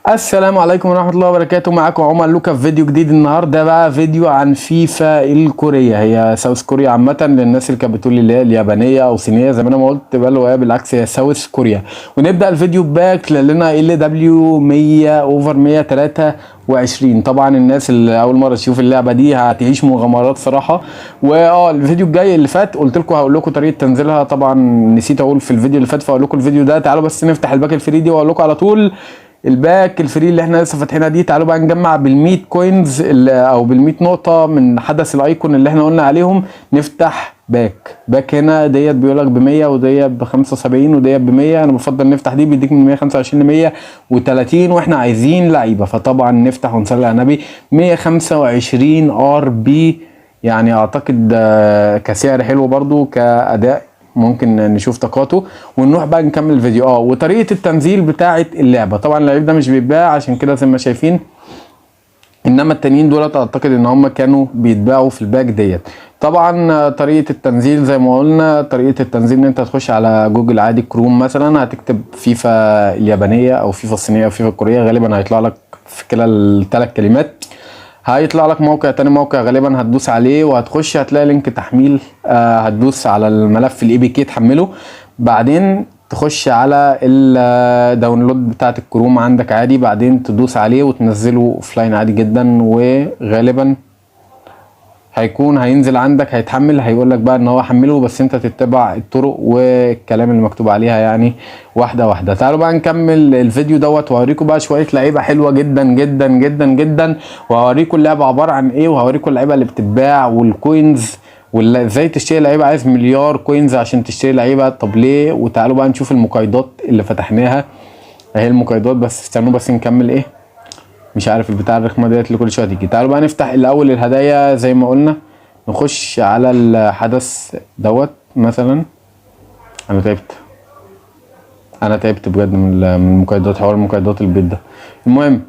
السلام عليكم ورحمة الله وبركاته. معاكم عمر لوكا في فيديو جديد. النهاردة بقى فيديو عن فيفا الكورية، هي South Korea عامة للناس اللي كانت بتقول لي اللي هي اليابانية أو صينية زي ما أنا ما قلت، بل وهي بالعكس هي South Korea. ونبدأ الفيديو pack لنا LW 100 over 123. طبعا الناس اللي أول مرة تشوف اللعبة دي هتعيش مغامرات صراحة. الفيديو الجاي اللي فات قلت لكم هقول لكم طريقة تنزيلها، طبعا نسيت أقول في الفيديو اللي فات، فأقول لكم الفيديو ده. تعالوا بس نفتح ال pack ال free دي وأقول لكم على طول ال pack ال free اللي احنا لسه فاتحينها دي. تعالوا بقى نجمع بال100 coins او بال100 نقطة من حدث ال icon اللي احنا قلنا عليهم. نفتح pack هنا ديت بيقول لك ب 100، وديت ب 75، وديت ب 100. انا بفضل نفتح دي، بيديك من 125 ل 130، واحنا عايزين لعيبة، فطبعا نفتح ونصلي على النبي. 125 RB، يعني اعتقد كسعر حلو برضو، كاداء ممكن نشوف طاقاته ونروح بقى نكمل الفيديو. وطريقه التنزيل بتاعه اللعبه، طبعا اللعيب ده مش بيتباع عشان كده زي ما شايفين، انما التانيين دولت اعتقد ان هم كانوا بيتباعوا في ال pack ديت. طبعا طريقه التنزيل زي ما قلنا، طريقه التنزيل ان انت تخش على جوجل عادي، كروم مثلا، هتكتب فيفا اليابانية او فيفا الصينية او فيفا الكوريه، غالبا هيطلع لك في كلا الثلاث كلمات هيطلع لك موقع. تاني موقع غالبا هتدوس عليه وهتخش هتلاقي link تحميل، هتدوس على الملف ال APK تحمله، بعدين تخش على ال download بتاعت الكروم عندك عادي، بعدين تدوس عليه وتنزله offline عادي جدا، وغالبا هيكون هينزل عندك، هيتحمل، هيقول لك بقى ان هو حمله، بس انت تتبع الطرق والكلام اللي مكتوب عليها يعني واحدة واحده. تعالوا بقى نكمل الفيديو دوت واوريكم بقى شوية لعيبة حلوة جدا جدا جدا جدا، وهوريكم اللعبة عبارة عن ايه، وهوريكم اللعيبة اللي بتتباع وال coins ولا ازاي تشتري لعيبه. عايز مليار coins عشان تشتري لعيبه، طب ليه؟ وتعالوا بقى نشوف المقايضات اللي فتحناها. اهي المقايضات، بس استنوا بس نكمل. ايه مش عارف البتاع الرخمه ديت اللي كل شوية تيجي. تعالوا بقى نفتح الاول الهدايا زي ما قلنا، نخش على الحدث دوت مثلا. انا تعبت، انا تعبت بجد من المقايضات، حوار المقايضات البيت ده. المهم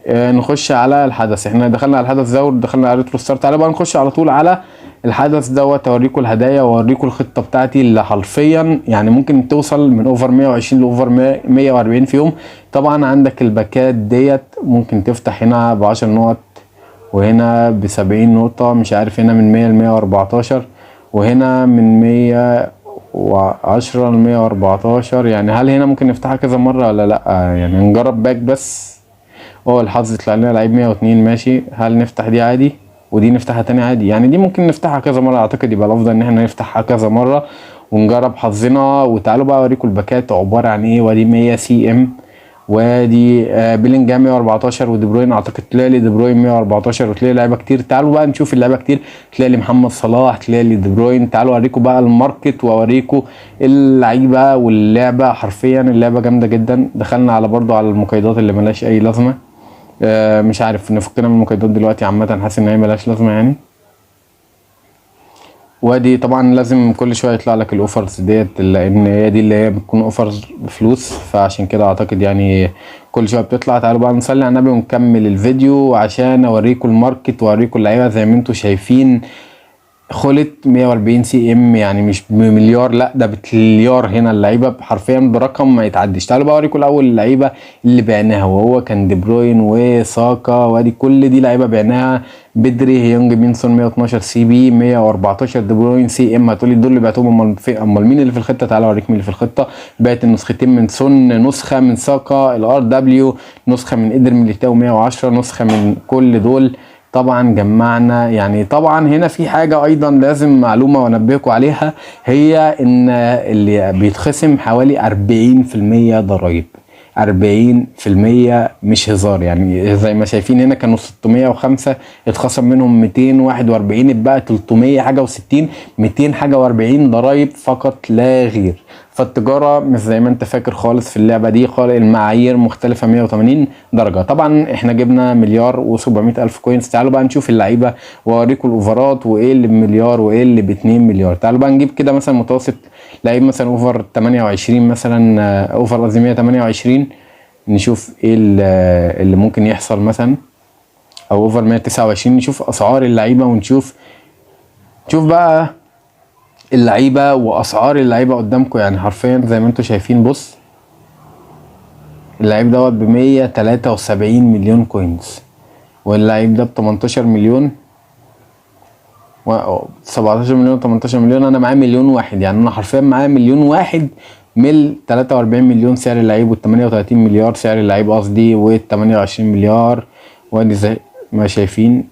نخش على الحدث. احنا دخلنا على الحدث ده ودخلنا على retro star. تعالوا بقى نخش على طول على الحدث دوت، اوريكم الهدايا واوريكم الخطة بتاعتي اللي حرفيا يعني ممكن توصل من over 120 ل over 140 في يوم. طبعا عندك الباكات ديت ممكن تفتح هنا ب 10 نقط، وهنا ب 70 نقطة، مش عارف هنا من 100 ل 114، وهنا من 110 ل 114. يعني هل هنا ممكن نفتحها كذا مرة ولا لأ؟ يعني نجرب pack بس. الحظ طلع لنا لعيب 102، ماشي. هل نفتح دي عادي ودي نفتحها تاني عادي؟ يعني دي ممكن نفتحها كذا مرة، اعتقد يبقى الافضل ان احنا نفتحها كذا مرة ونجرب حظنا. وتعالوا بقى اوريكم الباكات عبارة عن ايه. وادي 100 CM، وادي بيلينجهام 114، ودي بروين، اعتقد تلاقي لي دي بروين 114، وتلاقي لعيبة كتير. تعالوا بقى نشوف اللعيبة كتير، تلاقي لي محمد صلاح، تلاقي لي دي بروين. تعالوا اوريكم بقى ال market واوريكم اللعيبة واللعبه. حرفيا اللعبة جامدة جدا. دخلنا على برضو على المقايضات اللي ملهاش اي لازمه. مش عارف نفكنا من المقايضات دلوقتي، عامة حاسس ان هي ملهاش لازمه يعني. وادي طبعا لازم كل شوية يطلع لك ال offers ديت، لان هي دي اللي هي بتكون offers بفلوس، فعشان كده اعتقد يعني كل شوية بتطلع. تعالوا بقى نصلي على النبي ونكمل الفيديو عشان اوريكم ال market واوريكم اللعيبة. زي ما انتم شايفين خلت 140 CM، يعني مش بمليار، لا ده بتليار. هنا اللعيبة حرفيا برقم ما يتعدش. تعالوا بقى اوريكم الاول اللعيبة اللي بعناها، وهو كان دي بروين وساكا، وادي كل دي لعيبة بعناها. بدري، هيونج بينسون 112 CB، 114 دي بروين CM. هتقولي دول اللي بعتهم، امال مين اللي في الخطه؟ تعالوا اوريك مين اللي في الخطه. بعت النسختين من سون، نسخه من ساكا ال RW، نسخه من ادر ميليتاو 110، نسخه من كل دول. طبعا جمعنا يعني. طبعا هنا في حاجة ايضا لازم معلومة وانبهكم عليها، هي ان اللي بيتخصم حوالي 40% ضرائب، 40% مش هزار. يعني زي ما شايفين هنا كانوا 605، اتخصم منهم 241، اتبقى 300 حاجة و60، 200 حاجة و40 ضرايب فقط لا غير. فالتجارة مش زي ما انت فاكر خالص في اللعبة دي خالص، المعايير مختلفة 180 درجة. طبعا احنا جبنا مليار و700 الف coins. تعالوا بقى نشوف اللعيبة واوريكم الاوفرات وايه اللي بمليار وايه اللي ب2 مليار. تعالوا بقى نجيب كده مثلا متوسط لعيب مثلا over 28 مثلا، over قصدي 128، نشوف ايه اللي ممكن يحصل مثلا، او over 129، نشوف اسعار اللعيبة ونشوف شوف بقى اللعيبة واسعار اللعيبة قدامكم. يعني حرفيا زي ما انتم شايفين، بص اللعيبة اللعيب دوت ب173 مليون coins، واللعيب ده ب18 مليون و 17 مليون، 18 مليون. انا معايا مليون واحد، يعني انا حرفيا معايا مليون واحد من 43 مليون سعر اللعيب، وال 38 مليار سعر اللعيب قصدي، وال 28 مليار. وادي زي ما شايفين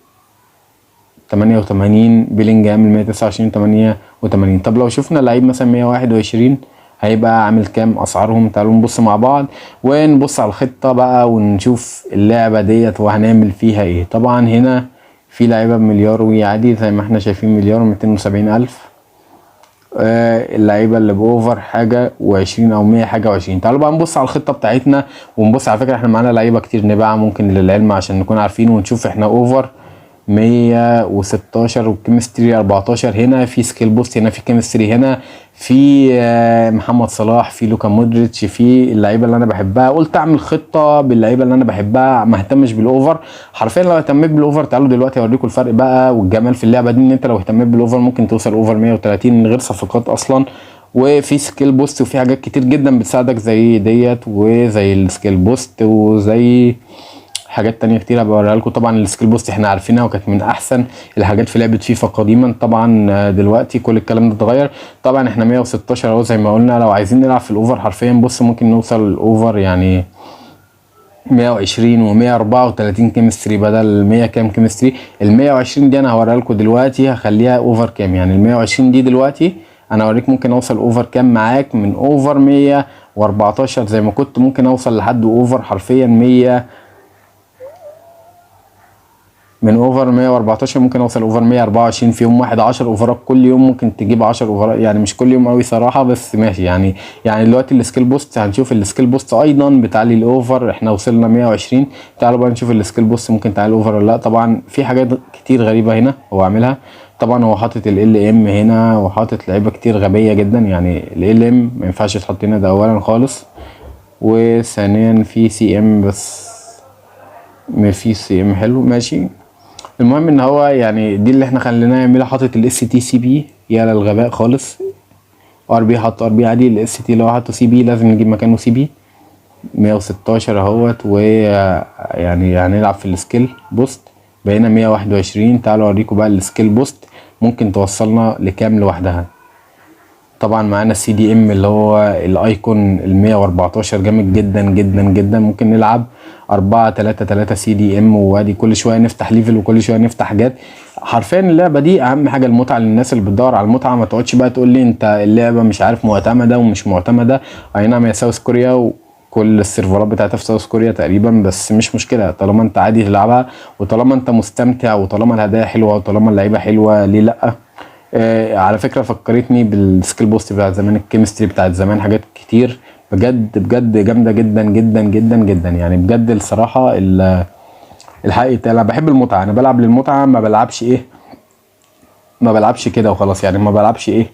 88 بيلينجهام، ال 129، 88. طب لو شفنا لعيب مثلا 121 هيبقى عامل كام اسعارهم؟ تعالوا نبص مع بعض ونبص على الخطة بقى ونشوف اللعبة ديت وهنعمل فيها ايه. طبعا هنا في لعيبة بمليار وعادي زي ما احنا شايفين، مليار و270 ألف. اللعيبة اللي ب over حاجة وعشرين او مية حاجة وعشرين. تعالوا بقى نبص على الخطة بتاعتنا ونبص. على فكرة احنا معانا لعيبة كتير نبيعها ممكن، للعلم عشان نكون عارفين. ونشوف احنا over 116 وال chemistry 14. هنا في skill boost، هنا في chemistry، هنا في محمد صلاح، في لوكا مودريتش، في اللعيبة اللي انا بحبها. قلت اعمل خطه باللعيبه اللي انا بحبها، ما اهتمش بال over. حرفيا لو اهتميت بال over، تعالوا دلوقتي اوريكم الفرق بقى والجمال في اللعبة دي، ان انت لو اهتميت بال over ممكن توصل over 130 من غير صفقات اصلا. وفي skill boost وفي حاجات كتير جدا بتساعدك زي ديت وزي ال skill boost وزي حاجات تانية كتير هبقى اوريها لكم. طبعا ال skill boost احنا عارفينها وكانت من احسن الحاجات في لعبة فيفا قديما. طبعا دلوقتي كل الكلام ده اتغير. طبعا احنا 116 اهو زي ما قلنا. لو عايزين نلعب في ال over حرفيا بص ممكن نوصل ال over يعني 120 و134 chemistry بدل 100 كام chemistry. ال 120 دي انا هوريها لكم دلوقتي هخليها over كام. يعني ال 120 دي دلوقتي انا اوريك ممكن اوصل over كام معاك. من over 114 زي ما كنت ممكن اوصل لحد over حرفيا 100، من over 114 ممكن اوصل over 124 في يوم واحد. 10 اوفرات كل يوم، ممكن تجيب 10 اوفرات، يعني مش كل يوم قوي صراحة بس ماشي. يعني دلوقتي ال skill boost، هنشوف ال skill boost ايضا بتعلي ال over. احنا وصلنا 120، تعالوا بقى نشوف ال skill boost ممكن تعلي ال over ولا لا. طبعا في حاجات كتير غريبة هنا هو عاملها. طبعا هو حاطط ال LM هنا وحاطط لعيبة كتير غبية جدا. يعني ال LM ما ينفعش يتحط هنا، ده اولا خالص، وثانيا في CM بس ما في CM حلو، ماشي. المهم ان هو يعني دي اللي احنا خليناه يعملها. حاطط ال ST CB، يا للغباء خالص. RB حط RB عادي. ال ST لو حطه CB لازم نجيب مكانه CB. 116 اهوت، ويعني هنلعب في ال skill boost، بقينا 121. تعالوا اوريكم بقى ال skill boost ممكن توصلنا لكام لوحدها. طبعا معانا ال CDM اللي هو ال icon ال 114، جامد جدا جدا جدا. ممكن نلعب 4 3 3 CDM، وادي كل شوية نفتح level وكل شوية نفتح حاجات. حرفيا اللعبة دي اهم حاجة المتعه، للناس اللي بتدور على المتعه. ما تقعدش بقى تقول لي انت اللعبة مش عارف معتمدة ومش معتمده. اي نعم هي South Korea وكل السيرفرات بتاعتها في South Korea تقريبا، بس مش مشكلة طالما انت عادي تلعبها وطالما انت مستمتع وطالما الهدايا حلوة وطالما اللعيبة حلوه، ليه لا؟ على فكرة فكرتني بال skill boost بتاعت زمان، ال chemistry بتاعت زمان، حاجات كتير بجد بجد جامدة جدا جدا جدا جدا. يعني بجد الصراحة الحقيقة انا بحب المتعه، انا بلعب للمتعه، ما بلعبش ايه، ما بلعبش كده وخلاص. يعني ما بلعبش ايه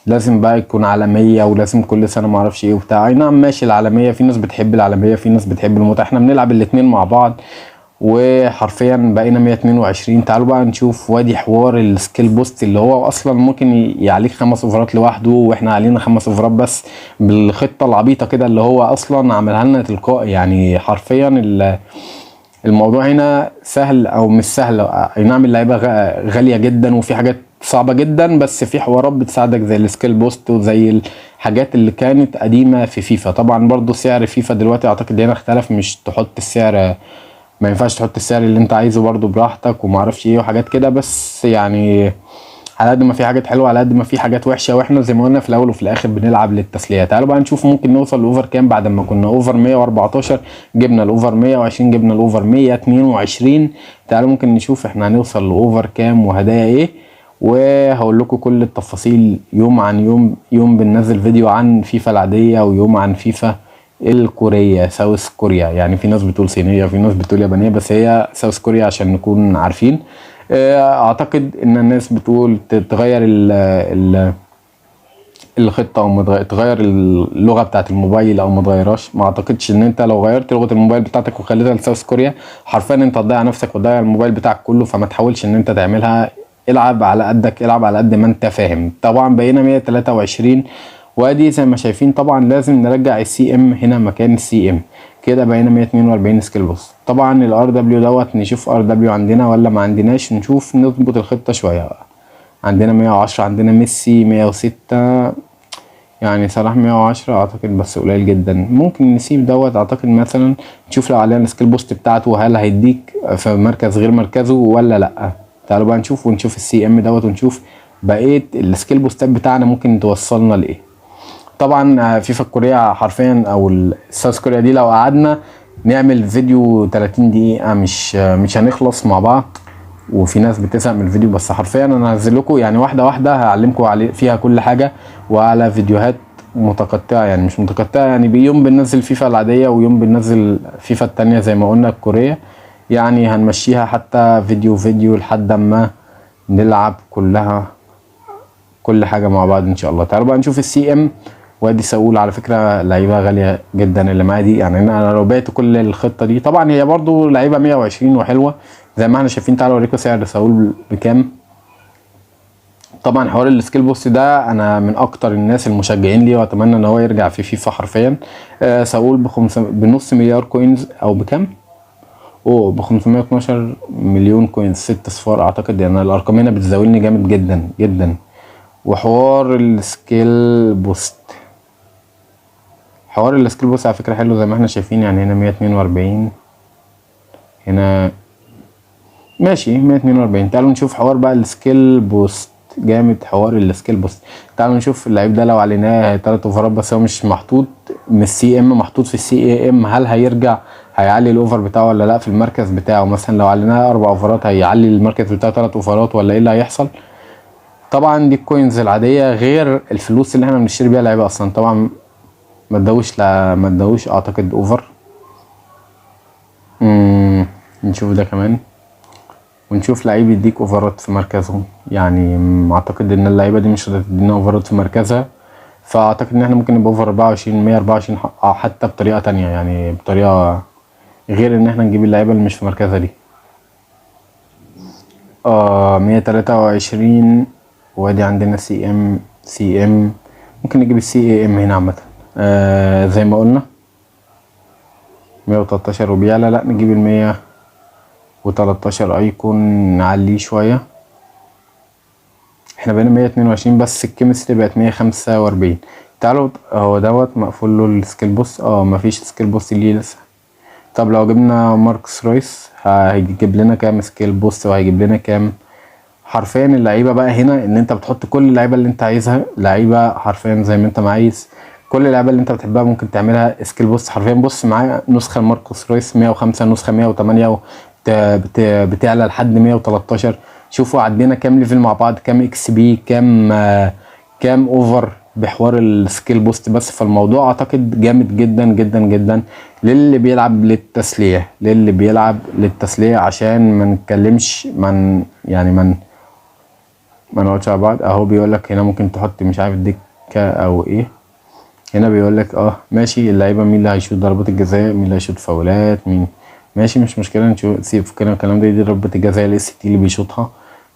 لازم بقى يكون عالمية ولازم كل سنة ما اعرفش ايه وبتاع. اي نعم ماشي العالمية، في ناس بتحب العالمية، في ناس بتحب المتعة، احنا بنلعب الاتنين مع بعض. وحرفيا بقينا 122. تعالوا بقى نشوف وادي حوار ال skill boost اللي هو اصلا ممكن يعليك خمس اوفرات لوحده، واحنا علينا خمس اوفرات بس بالخطة العبيطة كده اللي هو اصلا عملها لنا تلقائي. يعني حرفيا الموضوع هنا سهل او مش سهل، اي نعم اللعيبة غالية جدا وفي حاجات صعبة جدا، بس في حوارات بتساعدك زي ال skill boost وزي الحاجات اللي كانت قديمة في فيفا. طبعا برضو سعر فيفا دلوقتي اعتقد هنا اختلف، مش تحط السعر، ما ينفعش تحط السعر اللي انت عايزه برضو براحتك وما اعرفش ايه وحاجات كده. بس يعني على قد ما في حاجات حلوة على قد ما في حاجات وحشه، واحنا زي ما قلنا في الاول وفي الاخر بنلعب للتسليه. تعالوا بقى نشوف ممكن نوصل ل over كام بعد ما كنا over 114 جبنا ال over 120 جبنا ال over 122. تعالوا ممكن نشوف احنا هنوصل ل over كام وهدايا ايه، وهقول لكم كل التفاصيل يوم عن يوم. يوم بننزل فيديو عن فيفا العادية ويوم عن فيفا الكورية South Korea. يعني في ناس بتقول صينية، في ناس بتقول يابانية، بس هي South Korea عشان نكون عارفين. اعتقد ان الناس بتقول تغير ال ال الخطة او ما تغير اللغة بتاعت الموبايل او ما تغيرهاش. ما اعتقدش ان انت لو غيرت لغة الموبايل بتاعتك وخليتها ل South Korea حرفيا انت هتضيع نفسك وتضيع الموبايل بتاعك كله، فما تحاولش ان انت تعملها. العب على قدك، العب على قد ما انت فاهم. طبعا بقينا 123. وادي زي ما شايفين طبعا لازم نرجع ال CM هنا مكان ال CM. كده بقينا 142 skill boost. طبعا ال RW دوت نشوف RW عندنا ولا ما عندناش، نشوف نظبط الخطة شوية. عندنا 110، عندنا ميسي 106، يعني صلاح 110 اعتقد بس قليل جدا. ممكن نسيب دوت اعتقد، مثلا نشوف لو علينا ال skill boost بتاعته هل هيديك في مركز غير مركزه ولا لا. تعالوا بقى نشوف، ونشوف ال CM دوت، ونشوف بقية ال skill boost ات بتاعنا ممكن توصلنا لايه. طبعا فيفا الكوريا حرفيا او ال South Korea دي لو قعدنا نعمل فيديو 30 دقيقة مش هنخلص مع بعض، وفي ناس بتزهق من الفيديو، بس حرفيا انا هنزل لكم يعني واحدة واحدة، هعلمكم عليه فيها كل حاجة وعلى فيديوهات متقطعة، يعني مش متقطعة يعني بيوم بننزل فيفا العادية ويوم بننزل فيفا التانية زي ما قلنا الكورية، يعني هنمشيها حتى فيديو فيديو لحد ما نلعب كلها كل حاجة مع بعض ان شاء الله. تعالوا بقى نشوف ال CM. وادي ساول على فكرة لعيبة غالية جدا اللي معايا دي، يعني انا لو بعت كل الخطة دي، طبعا هي برضو لعيبة 120 وحلوة زي ما احنا شايفين. تعالوا اوريكم سعر ساول بكام. طبعا حوار ال skill boost ده انا من اكتر الناس المشجعين ليه، واتمنى ان هو يرجع في فيفا حرفيا. ساول بنص مليار coins او بكام؟ اوه، ب 512 مليون coins، 6 اصفار اعتقد. يعني الارقام هنا بتزاولني جامد جدا جدا. وحوار ال skill boost، حوار ال skill boost على فكرة حلو زي ما احنا شايفين، يعني هنا 142، هنا ماشي 142. تعالوا نشوف حوار بقى ال skill boost، جامد حوار ال skill boost. تعالوا نشوف اللعيب ده لو عليناه تلات over ات، بس هو مش محطوط من ال CM، محطوط في ال CAM. هل هيرجع هيعلي ال over بتاعه ولا لا في المركز بتاعه؟ مثلا لو عليناه اربع over ات هيعلي المركز بتاعه تلات over ات ولا ايه اللي هيحصل؟ طبعا دي ال coins العادية غير الفلوس اللي احنا بنشتري بيها لعيبة اصلا. طبعا ما ادوش، لا ما ادوش اعتقد over. نشوف ده كمان ونشوف لعيب يديك over ات في مركزه. يعني اعتقد ان اللعيبة دي مش هتدينا over ات في مركزها، فاعتقد ان احنا ممكن نبقى over 24، 124 حتى بطريقة تانية، يعني بطريقة غير ان احنا نجيب اللعيبة اللي مش في مركزها دي. 123، وادي عندنا CM، CM، ممكن نجيب ال CAM هنا عامة. زي ما قلنا 113 وبيعلى، لا نجيب 113 icon نعليه شوية. احنا بقينا 122 بس ال chemistry بقت 145. تعالوا، هو دوت مقفول له ال skill boost، مفيش skill boost ليه لسه. طب لو جبنا ماركس رويس هيجيب لنا كام skill boost وهيجيب لنا كام؟ حرفيا اللعيبة بقى هنا ان انت بتحط كل اللعيبة اللي انت عايزها، لعيبة حرفيا زي ما انت ما عايز، كل اللعيبة اللي انت بتحبها ممكن تعملها skill boost حرفيا. بص معايا نسخه ماركوس رويس 105، نسخه 108، بتعلى لحد 113. شوفوا عدينا كام level مع بعض، كام XP، كام over بحوار ال skill boost بس. فالموضوع اعتقد جامد جدا جدا جدا للي بيلعب للتسلية، للي بيلعب للتسلية، عشان ما نتكلمش من يعني من ما نقعدش على بعض. اهو بيقول لك هنا ممكن تحط مش عارف دكة او ايه. هنا بيقول لك ماشي اللعيبة مين اللي هيشوط ضربات الجزاء، مين اللي هيشوط فاولات، مين، ماشي مش مشكلة، نشوف سيب كده الكلام ده. دي ضربة الجزاء ال ST اللي بيشوطها،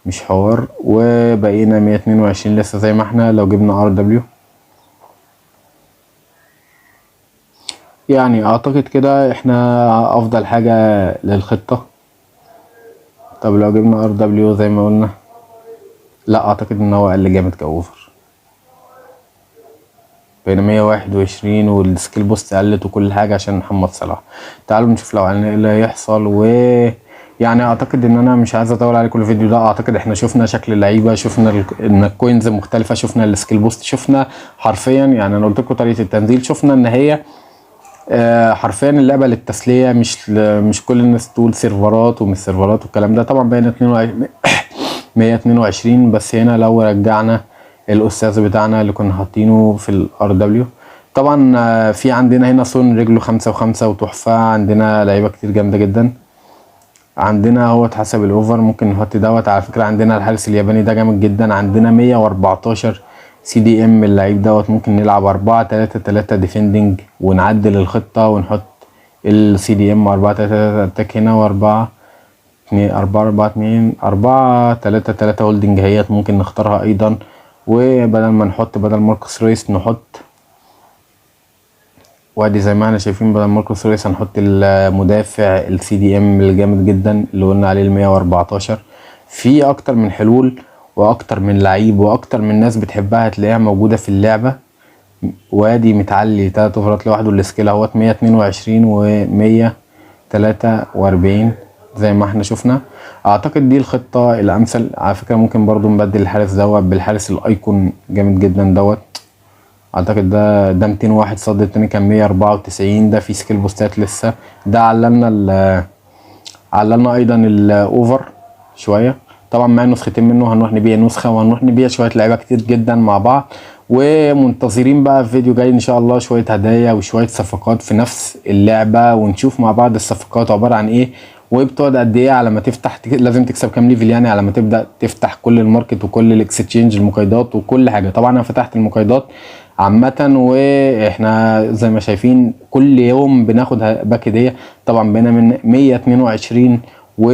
مش حوار. وبقينا 122 لسه زي ما احنا. لو جبنا RW يعني اعتقد كده احنا افضل حاجة للخطة. طب لو جبنا RW زي ما قلنا، لا اعتقد ان هو اقل جامد ك over، بقينا 121 وال skill boost قلت وكل حاجة عشان محمد صلاح. تعالوا نشوف لو علينا ايه اللي هيحصل. و يعني اعتقد ان انا مش عايز اطول عليكم الفيديو ده. اعتقد احنا شفنا شكل اللعيبة، شفنا ان ال coins مختلفة، شفنا ال skill boost، شفنا حرفيا يعني انا قلت لكم طريقة التنزيل، شفنا ان هي حرفيا اللعبة للتسلية، مش كل الناس تقول سيرفرات ومش سيرفرات والكلام ده. طبعا بقينا 122 بس. هنا لو رجعنا الاستاذ بتاعنا اللي كنا حاطينه في ال RW، طبعا في عندنا هنا سون رجله 5 و5 وتحفة، عندنا لعيبة كتير جامدة جدا. عندنا هو اتحسب ال over، ممكن نحط دوت. على فكرة عندنا الحارس الياباني ده جامد جدا، عندنا 114 CDM اللعيب دوت، ممكن نلعب 4-3-3 defending ونعدل الخطة ونحط ال CDM 4-3-3 attack هنا، وأربعة اتنين أربعة أربعة اتنين، 4-3-3 holding هيت ممكن نختارها أيضا. وبدل ما نحط بدل ماركوس رويس نحط، وادي زي ما احنا شايفين بدل ماركوس رويس هنحط المدافع ال CDM الجامد جدا اللي قلنا عليه ال 114. في اكتر من حلول واكتر من لعيب واكتر من ناس بتحبها هتلاقيها موجودة في اللعبة. وادي متعلي 3 اوفرات لوحده، ال skill اهوت 122 و 143 زي ما احنا شفنا. اعتقد دي الخطة الامثل. على فكرة ممكن برضو نبدل الحارس دوت بالحارس ال icon جامد جدا دوت. اعتقد ده 201 صد، التاني كان 194. ده في skill boost ات لسه، ده عللنا ايضا ال over شويه. طبعا معايا نسختين منه، هنروح نبيع نسخه وهنروح نبيع شوية لعيبة كتير جدا مع بعض. ومنتظرين بقى في فيديو جاي ان شاء الله شوية هدايا وشوية صفقات في نفس اللعبه، ونشوف مع بعض الصفقات عبارة عن ايه وبتقعد قد ايه على ما تفتح، لازم تكسب كام level يعني على ما تبدا تفتح كل ال market وكل ال exchange المقايضات وكل حاجة. طبعا انا فتحت المقايضات عامة، واحنا زي ما شايفين كل يوم بناخد pack هدية. طبعا بقينا من 122 و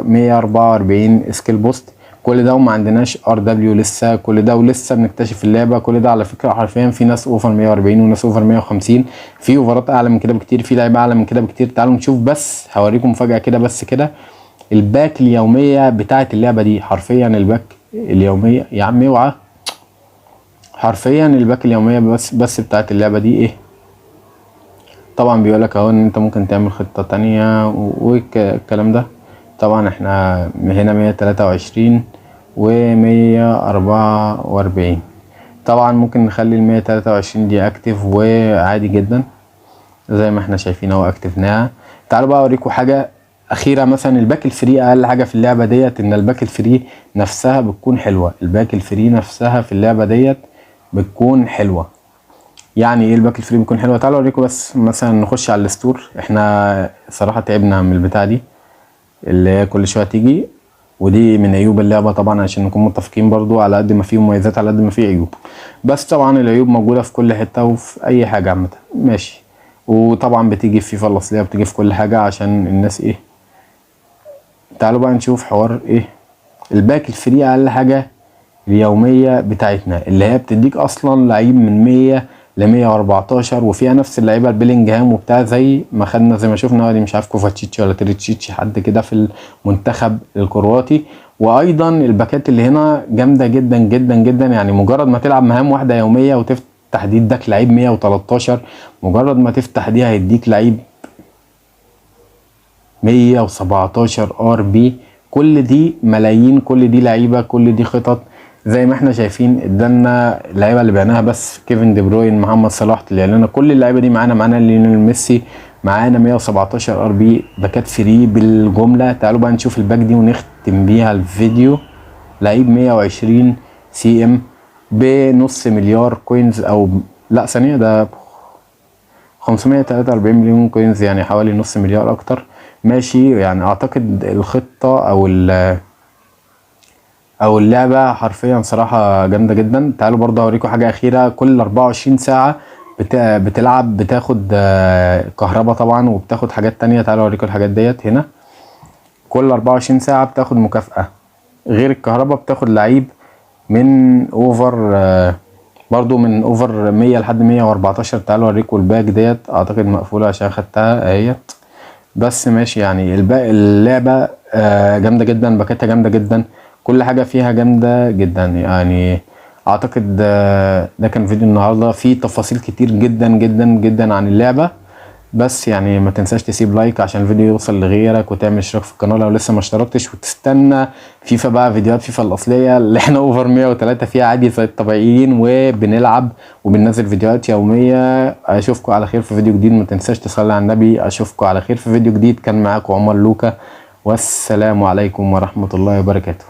144 skill boost، كل ده وما عندناش RW لسه، كل ده ولسه بنكتشف اللعبة. كل ده على فكرة حرفيا في ناس over 140 وناس over 150، في اوفرات اعلى من كده بكتير، في لعيبة اعلى من كده بكتير. تعالوا نشوف، بس هوريكم مفاجاة كده بس كده. ال pack اليومية بتاعه اللعبة دي، حرفيا ال pack اليومية يا عم اوعى، حرفيا ال pack اليومية بس بتاعه اللعبة دي ايه. طبعا بيقولك اهو ان انت ممكن تعمل خطه تانية والكلام ده. طبعا احنا هنا 123 و144. طبعا ممكن نخلي 123 دي active وعادي جدا زي ما احنا شايفين اهو اكتفناها. تعالوا بقى اوريكم حاجة اخيره، مثلا ال pack ال free اقل حاجة في اللعبة ديت ان ال pack ال free نفسها بتكون حلوه. ال pack ال free نفسها في اللعبة ديت بتكون حلوه. يعني ايه ال pack ال free بيكون حلوه؟ تعالوا اوريكم بس. مثلا نخش على ال store، احنا صراحة تعبنا من البتاع دي اللي هي كل شوية تيجي، ودي من عيوب اللعبة طبعا عشان نكون متفقين برضو، على قد ما فيه مميزات على قد ما فيه عيوب، بس طبعا العيوب موجودة في كل حتة وفي اي حاجة عامة ماشي. وطبعا بتيجي في فيفا الاصلية، بتيجي في كل حاجة عشان الناس ايه. تعالوا بقى نشوف حوار ايه ال pack ال free اقل حاجة اليومية بتاعتنا اللي هي بتديك اصلا لعيب من 100 ل 114، وفيها نفس اللعيبة البيلينجهام وبتاع زي ما خدنا زي ما شفنا، دي مش عارف كوفاتشيتش ولا تريتشيتش حد كده في المنتخب الكرواتي. وايضا الباكات اللي هنا جامدة جدا جدا جدا، يعني مجرد ما تلعب مهام واحدة يومية وتفتح دي اداك لعيب 113، مجرد ما تفتح دي هيديك لعيب 117 RB. كل دي ملايين، كل دي لعيبه، كل دي خطط زي ما احنا شايفين. ادالنا اللعيبة اللي بعناها بس، كيفن دي بروين، محمد صلاح، طلع لنا كل اللعيبة دي معانا، معانا ليونيل ميسي، معانا 117 RB، باكات free بالجمله. تعالوا بقى نشوف ال pack دي ونختم بيها الفيديو. لعيب 120 CM بنص مليار coins، او لا ثانية ده 543 مليون coins، يعني حوالي نص مليار اكتر ماشي. يعني اعتقد الخطة او اللعبة حرفيا صراحة جامدة جدا. تعالوا برضه اوريكم حاجة اخيرة، كل 24 ساعة بتلعب بتاخد كهرباء طبعا وبتاخد حاجات تانية. تعالوا اوريكم الحاجات ديت هنا. كل 24 ساعة بتاخد مكافأة غير الكهرباء، بتاخد لعيب من over برضو من over 100 لحد 114. تعالوا اوريكم ال pack ديت، اعتقد مقفولة عشان خدتها اهيت بس ماشي. يعني الباقي اللعبة جامدة جدا، باكاتها جامدة جدا، كل حاجة فيها جامدة جدا. يعني اعتقد ده كان فيديو النهاردة فيه تفاصيل كتير جدا جدا جدا عن اللعبة. بس يعني ما تنساش تسيب like عشان الفيديو يوصل لغيرك، وتعمل اشتراك في القناة لو لسه ما اشتركتش، وتستنى فيفا بقى، فيديوهات فيفا الأصلية اللي احنا over 103 فيها عادي زي الطبيعيين، وبنلعب وبننزل فيديوهات يومية. اشوفكم على خير في فيديو جديد، ما تنساش تصلي على النبي. اشوفكم على خير في فيديو جديد. كان معاكم عمر لوكا، والسلام عليكم ورحمة الله وبركاته.